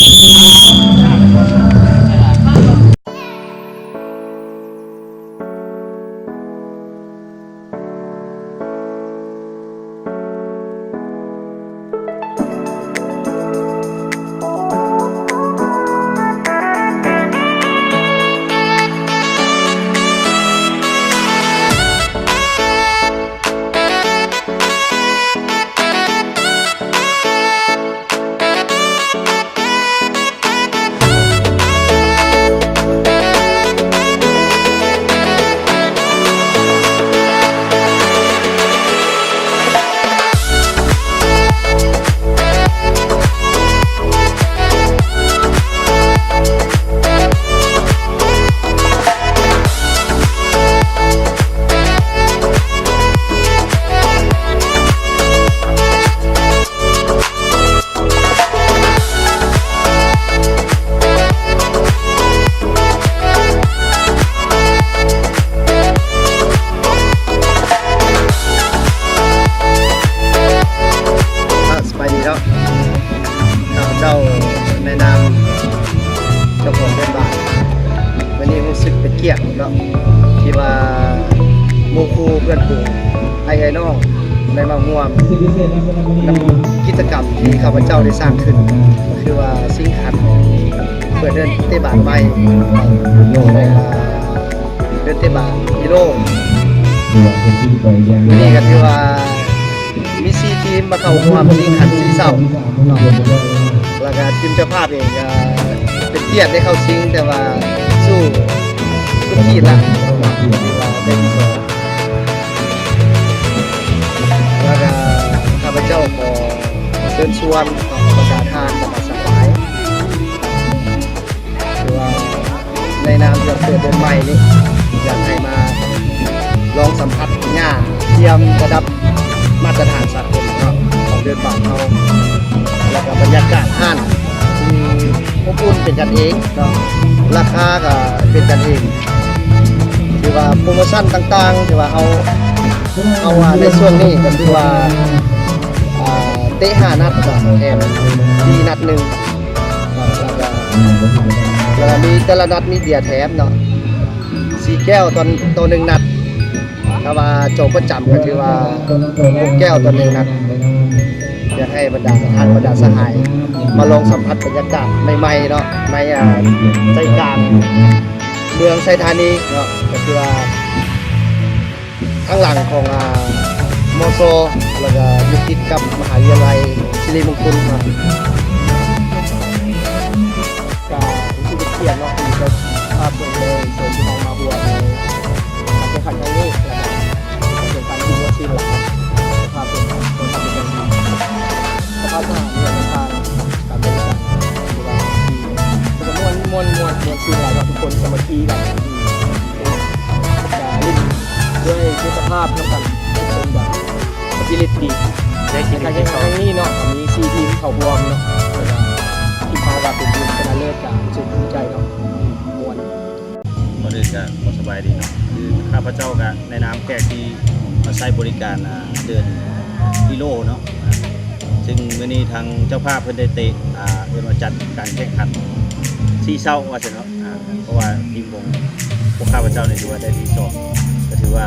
ອ່ະ ສະບາຍດີເນາະ ຂ້າພະເຈົ້າໃນນາມເຈົ້າຂອງເຮືອນບ້ານ ມື້ນີ້ຮູ້ສຶກເປັນກຽດເນາະ ທີ່ວ່າໝູ່ຄູ່ເພື່ອນຝູງ ອ້າຍເອື້ອຍນ້ອງ ໄດ້ມາຮ່ວມນຳກິດຈະກຳທີ່ຂ້າພະເຈົ້າໄດ້ສ້າງຂຶ້ນ ກໍຄືວ່າຊິງຂັນເປີດເດີ່ນເຕະບານໃໝ່ ເດີ່ນເຕະບານກິໂລ. ມື້ນີ້ກໍຖືວ່າມີສີ່ທີມມາເຂົ້າຮ່ວມຊິງຂັນສີ່ເສົາເນາະ ແລ້ວກໍທີມເຈົ້າພາບເອງກໍເປັນກຽດໄດ້ເຂົ້າຊິງ ແຕ່ວ່າສູ້ສຸດຂີດລະເນາະ ຖືວ່າໄດ້ທີ່ສອງ. ແລ້ວກໍຂ້າພະເຈົ້າຂໍເຊີນຊວນເນາະ ບັນດາທ່ານ ບັນດາສະຫາຍ ຄືວ່າໃນນາມເພື່ອນເກີດເດືອນໃໝ່ນີ້ ຢາກໃຫ້ມາລອງສຳຜັດຫຍ້າທຽມລະດັບມາດຕະຖານສາກົນເນາະ ຂອງເດືອນບາດເຮົາ ແລ້ວກໍບັນຍາກາດຮ້ານທີ່ອົບອຸ່ນເປັນກັນເອງເນາະ ລາຄາກໍເປັນກັນເອງ ຖືວ່າໂປຣໂມຊັນຕ່າງໆ ທີ່ວ່າເຮົາ ເຮົາວ່າໃນຊ່ວງນີ້ກໍຄືວ່າ ອ່າ ເຕະຫ້ານັດກໍແຖມຟຣີນັດໜຶ່ງ ແລ້ວກໍ ແລ້ວກໍມີແຕ່ລະນັດມີເບຍແຖມເນາະ ສີ່ແກ້ວຕໍ່ ຕໍ່ໜຶ່ງນັດ ຖ້າວ່າໂຈປະຈຳກໍຖືວ່າຫົກແກ້ວຕໍ່ໜຶ່ງນັດ. ຢາກໃຫ້ບັນດາທ່ານບັນດາສະຫາຍມາລອງສຳຜັດບັນຍາກາດໃໝ່ໆເນາະ ໃນ ອ່າ ໃຈກາງເມືອງໄຊທານີເນາະ ກໍຄືວ່າ ທາງຫຼັງຂອງ ອ່າ ມຊ ແລ້ວກໍຢູ່ຕິດກັບມະຫາວິທະຍາໄລສິລິມົງຄຸນເນາະ ກໍຮູ້ສຶກເປັນກຽດເນາະ ທີ່ເຈົ້າພາບເພິ່ນໄດ້ເຊີນພວກເຮົາມາຮ່ວມໃນການແຂ່ງຂັນຄັ້ງນີ້ ແລ້ວກໍການແຂ່ງຂັນທີ່ມ່ວນຊື່ນຫຼາຍ ເຈົ້າພາບເພິ່ນກໍເປັນຢ່າງດີ ສະພາບສະຖານທີ່ເຮົາມາສ້າງ ການບໍລິການ ຖືວ່າດີ ແລ້ວກໍມ່ວນ ມ່ວນ ມ່ວນ ມ່ວນຊື່ນຫຼາຍເນາະ ທຸກຄົນສາມັກຄີກັນ ກະຫຼິ້ນດ້ວຍມິດຕະພາບນຳກັນ ເປັນແບບສະປິລິດດີ ໃນການແຂ່ງຂັນຄັ້ງນີ້ເນາະ ມີສີ່ທີມເຂົ້າຮ່ວມເນາະ ແລ້ວກະທີມເຮົາກະເປັນທີມຊະນະເລີດ ກະຮູ້ສຶກພູມໃຈເນາະ ມ່ວນ. ກ່ອນອື່ນກະຂໍສະບາຍດີເນາະ ຄືຂ້າພະເຈົ້າກະໃນນາມແຂກທີ່ມາໃຊ້ບໍລິການ ອ່າ ເດີ່ນກິໂລເນາະ ອ່າ ຊຶ່ງມື້ນີ້ທາງເຈົ້າພາບເພິ່ນໄດ້ເຕະ ອ່າ ເອີ້ນວ່າຈັດການແຂ່ງຂັນສີ່ເສົາວ່າຊັ້ນເນາະ ອ່າ ເພາະວ່າທີມຂອງພວກຂ້າພະເຈົ້ານີ້ຖືວ່າໄດ້ທີສອງ ກໍຖືວ່າ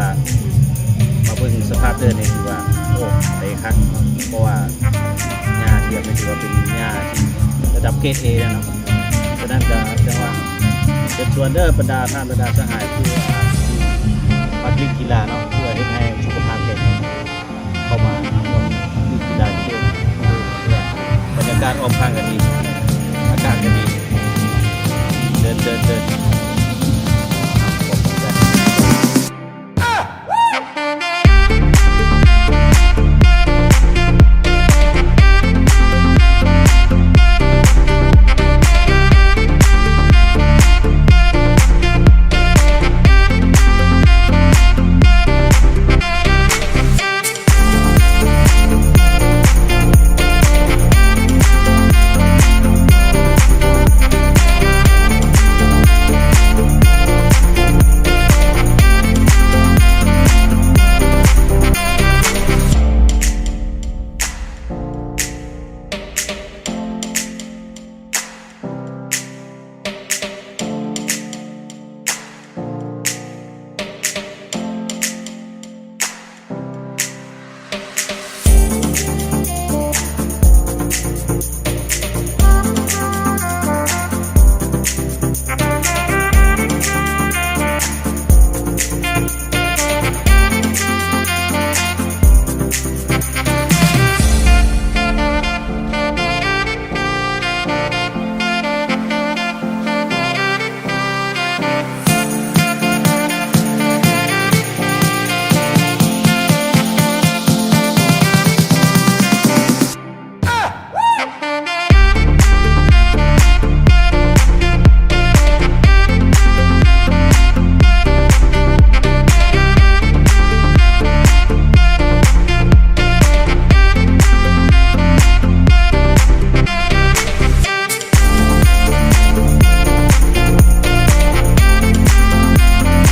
ມາເບິ່ງສະພາບເດີ່ນນີ້ຖືວ່າ ໂອ້ ໄດ້ຄັກເນາະ ເພາະວ່າຫຍ້າທຽມນີ້ຖືວ່າເປັນຫຍ້າທີ່ລະດັບເກຣດເອແລ້ວເນາະ ສະນັ້ນກໍຈັ່ງວ່າເຊີນຊວນເດີ ບັນດາທ່ານບັນດາສະຫາຍທີ່ ທີ່ມັກຫຼິ້ນກິລາເນາະ ເພື່ອເຮັດໃຫ້ສຸຂະພາບແຂງແຮງ ເຂົ້າມາຮ່ວມຫຼິ້ນກິລາທີ່ເດີ່ນ ບັນຍາກາດອ້ອມຂ້າງກໍດີ ອາກາດກໍດີ ເດີ່ນ ເດີ່ນ ເດີ່ນ.